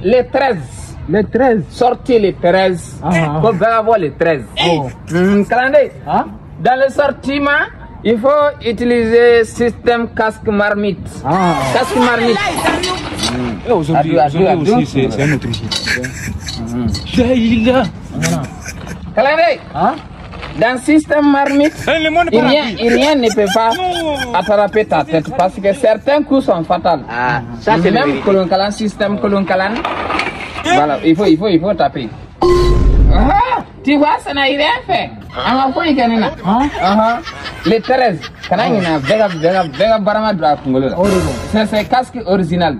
Les 13. Les 13. Sortez les 13. Ko bɛɛ ka bɔ les 13. Kalanden. Dans le sortiment, il faut utiliser système casque marmite. Casque marmite. Et aujourd'hui, aussi, c'est un autre jour. Kalanden. Dans le système marmite, rien ne peut pas attraper ta tête parce que certains coups sont fatals. Ah, ça c'est même kolonkalan, système kolonkalan. Voilà, il faut taper. Ah, tu vois, ça n'a rien fait. Les 13, c'est casque original.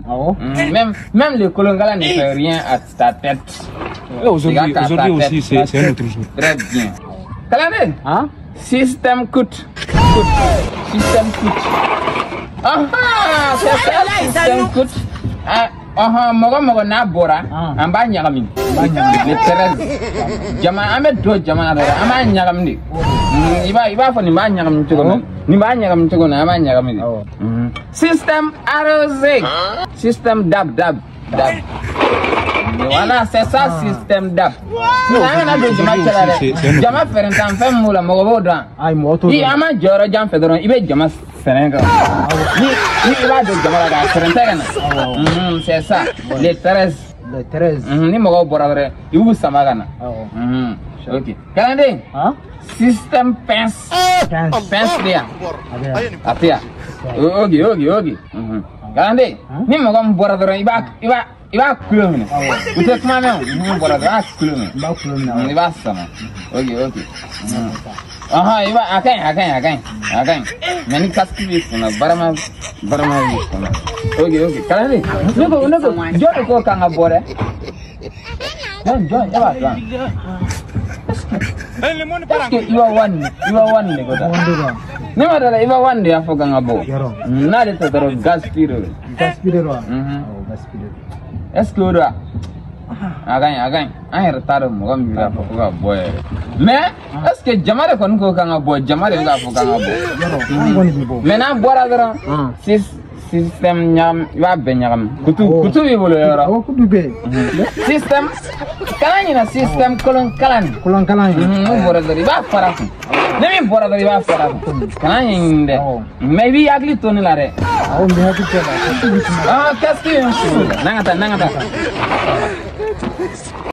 Même le kolonkalan ne fait rien à ta tête. Aujourd'hui aussi, c'est un autre jour. Très bien. Kalanden. Système coûte. Système coûte. Ah, c'est ça, système coûte. Mɔgɔ mɔgɔ n'a bɔra, an b'a ɲagami. Les 13. Jama, an bɛ don jama na dɔrɔn, an b'a ɲagami de. I b'a fɔ nin b'a ɲagami cogo min. Nin b'a ɲagami cogo min, an b'a ɲagami de. Système arrosé. Système dab dab dab. Voilà, c'est ça, système DAP. Jama fɛrɛntan fɛn mun la mɔgɔ b'o dɔn. I an ma jɔyɔrɔ jan fɛ dɔrɔn i bɛ jama sɛnɛ kan. Ni i b'a don jama la k'a fɛrɛntɛ ka na. C'est ça, les 13. Les 13. Ni mɔgɔw bɔra dɔrɔn i b'u sama ka na. Ok. Kalanden. Système pince. Pince de yan. A tɛ yan. Ok. Kalanden. Ni mɔgɔ min bɔra dɔrɔn i b'a kulo minɛ. U tɛ kuma mɛn o. Ni bɔra dɔrɔn i b'a kulo minɛ. I b'a sama. Ok. I b'a a ka ɲi. Mais ni casque b'i kunna barama b'i kunna. Ok. Kalanden. Ne ko jɔn de ko k'an ka bɔ dɛ? Jɔn e b'a dɔn. Est-ce que Iba One de ko ta? Ne ma dala Iba One de y'a fɔ k'an ka bɔ. N'ale tɛ dɔrɔn Gaspi de don. Gaspi de don wa? Awɔ, Gaspi de don. Est-ce que o don wa? A ka ɲi. An yɛrɛ t'a dɔn mɔgɔ min bɛ k'a fɔ ko ka bɔ yɛrɛ. Mais est-ce que jama de kɔni ko k'an ka bɔ? Jama de bɛ k'a fɔ k'an ka bɔ. Mais n'an bɔra dɔrɔn, système ɲagami, i b'a bɛɛ ɲagami. Kutu b'i bolo yɔrɔ. Awɔ, kutu bɛ yen. Système, kana ɲinɛ système kolonkalan. Kolonkalan ye. N'o bɔra dɔrɔn i b'a fara kun. Ni min bɔra dɔrɔn i b'a fara kun. Kana ɲɛɲini dɛ. Mais i b'i hakili to ne la dɛ. Awɔ, n bɛ hakili to la. Ah, casque bɛ n kunkolo la. N'an ka taa.